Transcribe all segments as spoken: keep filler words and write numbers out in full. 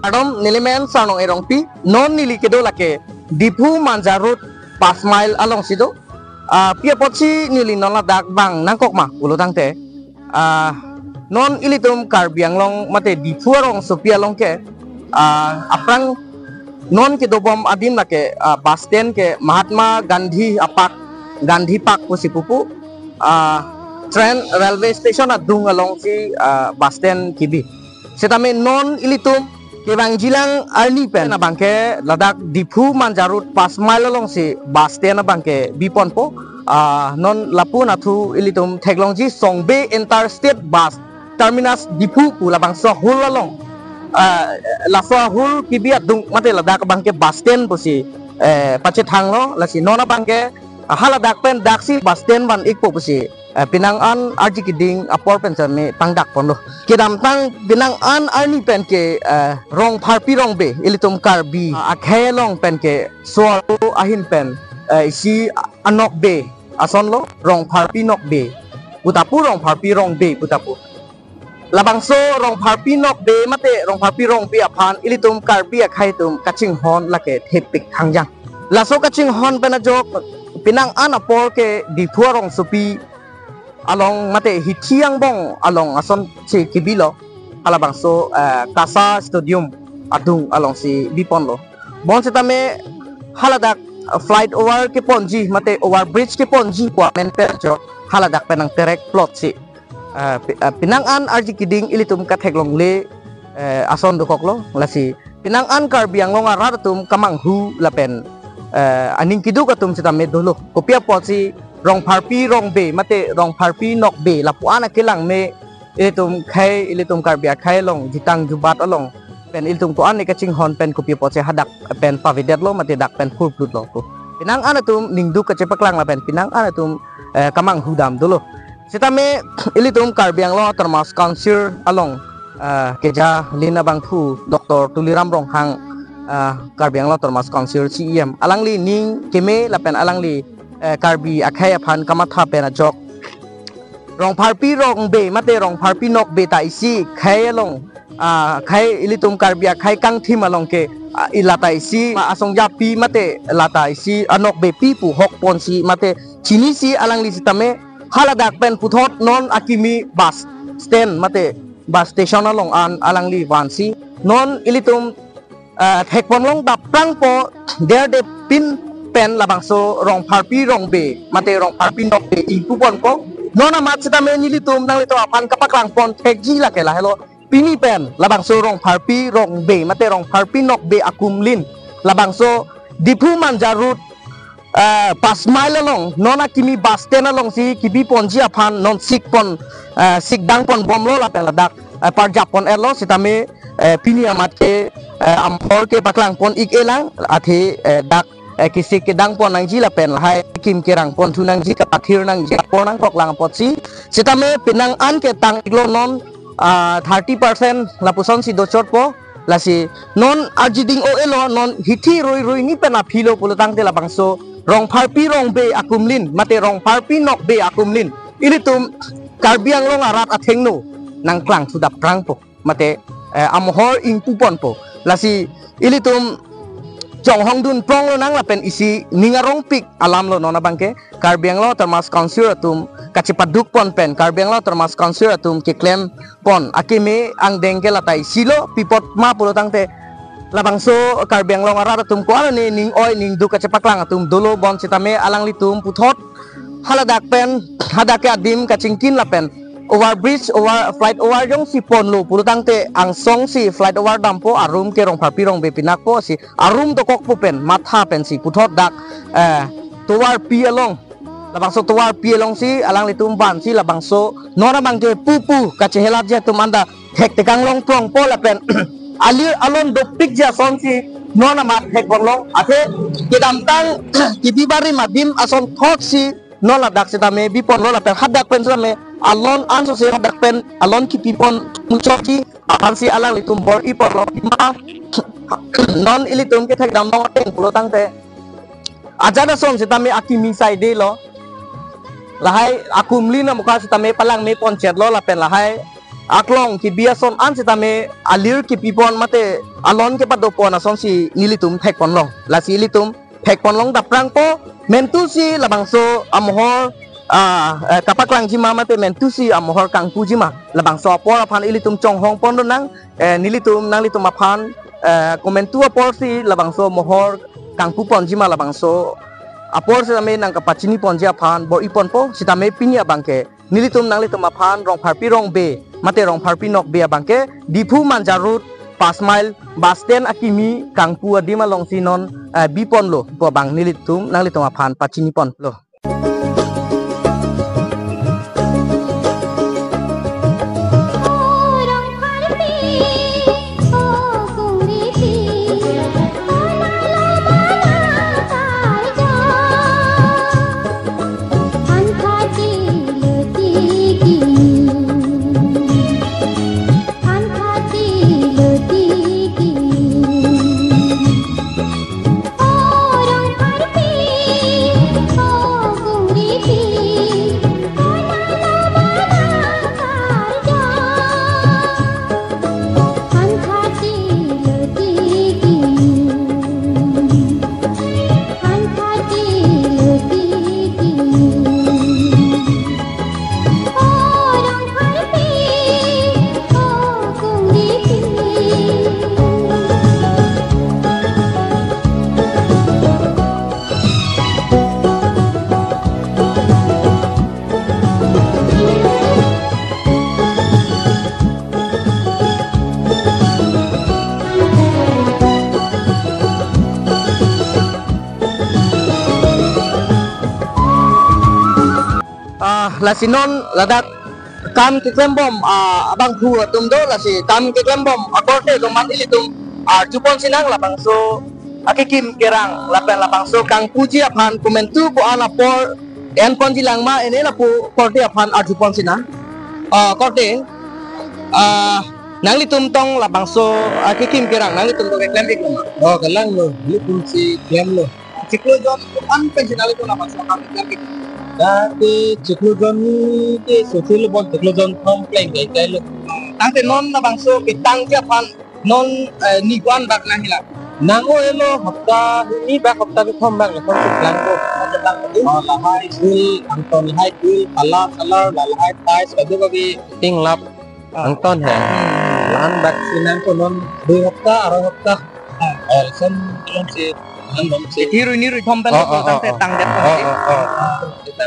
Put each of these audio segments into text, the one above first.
Kardom, neli men Sarnong Erongpi, non neli kedo lake Diphu Manja Road Pas Mile alongsi do. Ah, pi apotsi neli non ladak vang nangkok ma pulo tangte, ah, non ilitum Karbi Anglong mate Diphu arongsopi along ke, ah, aphrang non kedobom adim lake, ah, bus stand ke Mahatma Gandhi apark, Gandhi Park pusi pupo, ah, train railway station adung alongsi, ah, bus stand kebi. Setame non ilitum kevangjilang arni pen abangke ladak Diphu Manja Road Pas Mile alongsi bus stand abangke biponpo. Ah, non lapu nathu ilitum theklongji Songbe Interstate Bus Terminus Diphu pu labangso ahul along. Ah, laso ahul kebi adung mate ladak abangke bus stand pusi, eh, pachethanglo, lasi non abangke, ah, haladak pen daksi bus stand van-ikpo pusi, eh, penang an arji keding apor pen sami pangdakponlo. Kedamtang penang an arni pen ke, eh, Rongpharpi Rongbe, ilitum Karbi, ah, akhei along pen ke so ahin pen, eh, isi anokbe asonlo, Rongpharpi Nokbe. Pu ta pu, Rongpharpi Rongbe pu ta pu. Labangso Rongpharpi Nokbe mate Rongpharpi Rongbe aphan ilitum Karbi akhei atum kachinghon lake thepik thangjang. Laso kachinghon pen ajok penang an apor ke Diphu arongsopi along mate hithi angbong along asonsi kebilo. Halabangso, eh, KASA Stadium adung alongsi biponlo. Bon setame haladak, eh, flight over keponji mate over bridge keponji pu amen pen ajok haladak pen nangterek plot si. Eh, pe-, eh, penang an arji keding ilitum katheklongle, eh, ason dokoklo, lasi penang an Karbi Anglong arat atum kamanghu lapen, eh, aning keduk atum setame dolo. Kopi apotsi Rongpharpi Rongbe mate Rongpharpi Nokbe lapu an akelang me ilitum khei, ilitum Karbi akhei along, jutang jubat along pen ilitum ko-an ne kachinghon pen kopi apotsi hadak pen pavedetlo mate dak pen phurplutlo ko. Penang an atum ningduk kachepaklang lapen penang an atum, eh, kamanghu dam dolo. Setame ilitum Karbi Anglong Autonomous Council along, ah, keja lin abangphu Doctor Tuliram Ronghang, ah, Karbi Anglong Autonomous Council C E M, alangli ning keme lapen alangli, eh, Karbi akhei aphan kamatha pen ajok Rongpharpi Rongbe mate Rongpharpi Nokbe ta isi khei along, ah, khei ilitum Karbi akhei kangthim along ke, ah, ilata isi asongjapi mate lata isi anokbepi pu hokponsi mate chinisi alangli setame haladak pen puthot non akimi bus stand mate bus station along an alangli vansi non ilitum, eh, thekponlong daprangpo derde pin pen labangso Rongpharpi Rongbe mate Rongpharpi Nokbe ingpuponpo. Non amat setame nelitum nanglitum aphan kapaklangpon thekji lake lahelo. Pini pen labangso Rongpharpi Rongbe mate Rongpharpi Nokbe akumlin labangso Diphu Manja Road, eh, Pas Mile along non akimi bus stand alongsi kebiponji aphan non sikpon, eh, sikdangponbomlo lapen ladak, eh, parjappon-etlo setame, eh, pini amat ke, eh, amphor kepaklangpon-ik-elang athe, eh, dak, eh, kesik kedangpon nangji lapen lahai kim kerangponthu nangji kapathir nangji apor nangkoklang apotsi setame penang an ke tang-iklo non, ah, thirty percent lapusonsi dochotpo. Lasi non arjiding o elo non hithi rui rui ni pen aphilo pulo tangte labangso Rongpharpi Rongbe akumlin mate Rongpharpi Nokbe akumlin ilitum Karbi Anglong arat athengno nangklangthu daprangpo mate, eh, amohor ingpuponpo. Lasi ilitum chonghongdun pronglo nang lapen isi ning arongpik alamlo non abangke Karbi Anglong Autonomous Council atum kachepadukpon pen Karbi Anglong Autonomous Council atum keklempon akeme angdeng ke lata isilo, pi apot ma pulo tangte labangso Karbi Anglong arat atum ko-an ne ning oi ningduk kachepaklang atum dolo bon setame alanglitum puthot haladak pen hadak ke adim kachingkin lapen over bridge over flight over jongsi ponlo pulo tangte angsongsi flight over dampo, arum ke Rongpharpi Rongbe pinakpo si arum dokokpo pen matha pensi puthot dak, eh, tovarpi along labangso tovarpi alongsi alanglitum vansi labangso non abangke pupu kachehelatji atum anta thektekang longprongpo lapen alir alon dopikji asonsi non amat thekponlong athe kedamtang kebi barim adim asonthotsi non ladak setame biponlo lapen hadak pen setame alon ansosi hadak pen alon kipipon muchotji aphansi alanglitum bor-iponlo ma non ilitum kethekdamlong ateng pulo tangte ajat ason setame akimi saidelo. Lahai akumlin amokha setame palangmeponchetlo lapen lahai aklong kebi ason an sitame alir kepipon mate alon kepadopon asonsi nelitum thekponlong. Lasi ilitum thekponlong dapprangpo, mentusi labangso amohor, ah, eh, kapaklangjima mate mentusi amohor kangpujima. Labangso apor aphan ilitum chonghongpon lonang, eh, nelitum, nanglitum aphan, eh, komentu aporsi labangso mohor kangpuponjima labangso apor sitame nangkapachiniponji aphan bor-iponpo, sitame pini abangke nelitum nanglitum aphan Rongpharpi Rongbe mate Rongpharpi Nokbe abangke Diphu Manja Road, Panch Mile bus stand akimi kangpu adim alongsi non, eh, biponlo pu abang nelitum nanglitum aphan pachiniponlo. Ah, lasi non ladak kam keklembom, ah, abangphu atum do, lasi kam keklembom akorte do man ilitum arjupon sinang labangso akekim kerang lapen labangso kangpuji aphan komentu ko-an apor enponji langma, ene lapu korte aphan arjupon sinang. Ah, korte, ah, nanglitum tong labangso akekim kerang nanglitum tong keklem-ik langma? Oh, kelang lo, nelitum si klemlo. Chiklo jon an pensi nanglitum labangso akam keklem-ik? Dak ke chiklo jon ke social bond, chiklo jon thom pleng kai kai lo. Tangte non labangso ketangji aphan non, eh, ni ko-an bak nangkelang? Nang-o-elo hapta hini bak, hapta kethom bak lason keklangpo. Oh, lahai dul angton, lahai dul, color, color, la lahai tiles, kadu kadu. Tinglap. Ah. Angton he. Hmm. La-an bak si nangpo non dui hapta, arai hapta. Ah. Eh, lason, lason si, lason bom si. Hirui nirui thom pen. Oh, lo, oh, tangte oh, oh. Tangdet. Oh, oh, oh.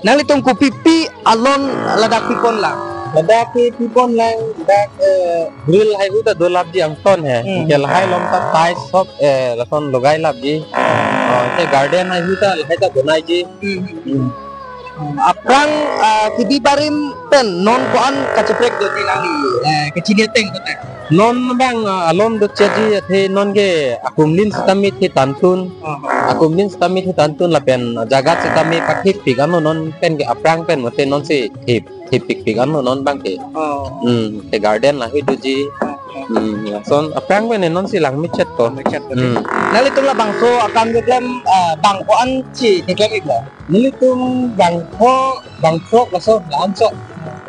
Nanglitum kopipi alon ladak piponlang? Ladak ke piponlang, dak, eh, grill haihui ta dolapji angton he. Hmm. Ke lahai along ta tiles sop, eh, lason logailapji. Oh, ke garden haihui ta lahai ta bonaiji. Hmm. Hmm. Aphrang, ah, kebi barim pen non ko-an kacheprek do ti nangli, eh, kachini ateng kote? Non bang, ah, alon do chaji athe non ke akumlin sitame thi tantun. Oh. Akumlin sitame thi tantun lapen jagat sitame pathip pik ano non pen ke aphrang pen mate non si thip, thip pik pik ano non bang ke. Oh. Hmm, te garden lahai doji. Oh, oh. Hmm, lason aphrang pen non si langmechet ko. Langmechet ko. Hmm. Nanglitum labangso akam keklem, ah, bang ko-an si keklem-ik lo? Nelitum bangpho, bangthrok laso, la-an so.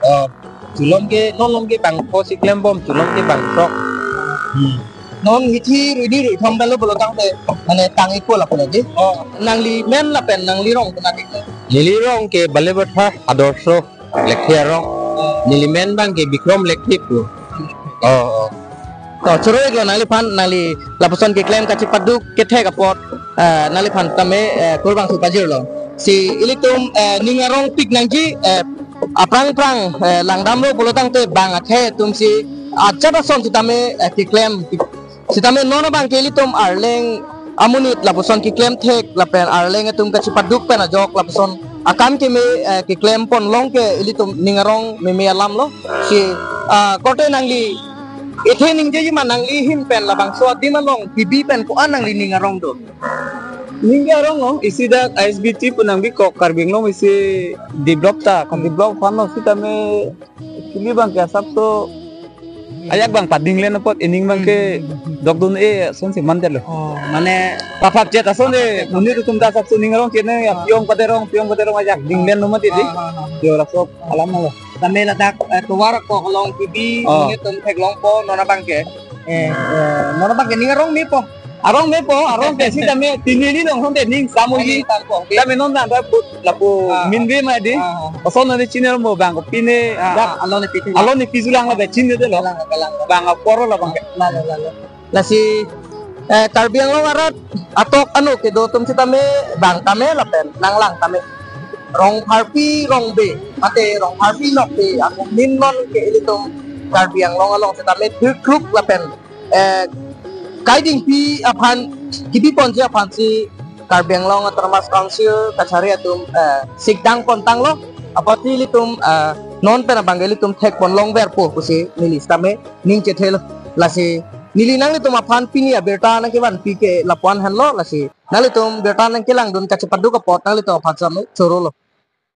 Eh, chulom ke, non lom ke bangpho si klembom, chulom ke bangthrok. Hmm. Non hithi rui ni rui thom pen lo pulo tangte, mane tang-ikpo lapu lagi. Oh. Nangli men lapen nangli rong konat-ik? Neli rong ke Balipathar Adorsho Lekthe arong. Neli men bang ke Bikrom Lekthe pu. Oh, oh. To, choro-iklo nangliphan, nangli lapuson keklem kachepaduk kethek apot, eh, nangliphan tame, eh, kurvangso pajirlo. Si ilitum, eh, ning arongpik nangji, eh, aphrang phrang, eh, langdamlo pulo tangte bang akhei atum si ajat ason sitame, eh, keklem. Sitame non abang ke ilitum arleng amonit lapuson keklem thek lapen arleng atum kachepaduk pen ajok lapuson akam keme, eh, keklem ponlong ke ilitum ning arong meme alam lo. Si, ah, korte nangli, ithe ningjejima nangli ahin pen labangso adim along kebi pen ko-an nangli ning arong do? Ning ke arong lo, isi dak I S B T pu nangbi kok Karbi Anglong isi develop ta, kon develop aphan lo sitame kili bang ke asapso ajak bang padinglen apot ining bang ke dokdun-e ason si mandet lo. Oh, mane paphap jet ason de, paphap jet. Monit atum ta asapso ning arong kene ya, ah, piong paderong, piong paderong ajak dinglen lo mati di. Ah, ah, ah. Yo, laso alam lo. Tame ladak, eh, tovar ako along T V, Oh. Nelitum theklongpo, non abangke. Eh, eh, non abangke ning arong mepo. Arong mepo, arong ke sitame tinili long honte ning samoji. Tangpo, oke. Tame non dan put lapu Ah. Minve ma di. Ah. Oson nani chini mo bang ko pine Ah, dak ah, alone pitu. Alone pitu lang la be chini de lo. Kalang, kalang. Bang apor lo bangke. Lalo, lalo. Lasi, eh, Karbi Anglong arat atok anu kedo atum sitame bang tame lapen nanglang tame. Rong Pharpi Rongbe, mate Rong Pharpi Nokbe, akomin non ke ilitum Karbi Anglong along sitame thirkluk lapen, eh, kaidingpi aphan, kipi ponji aphan si Karbi Anglong Autonomous Council kachari atum, eh, sikdang pontanglo, apotsi ilitum, eh, non pen abang ilitum thekpon longverpo pusi neli sitame ning chethelo. Lasi neli nanglitum aphan pini abirta nangkevanpi ke lapu-an henlo, lasi nanglitum birta nangkelangdun kachepaduk apot nanglitum aphan sitame chorolo.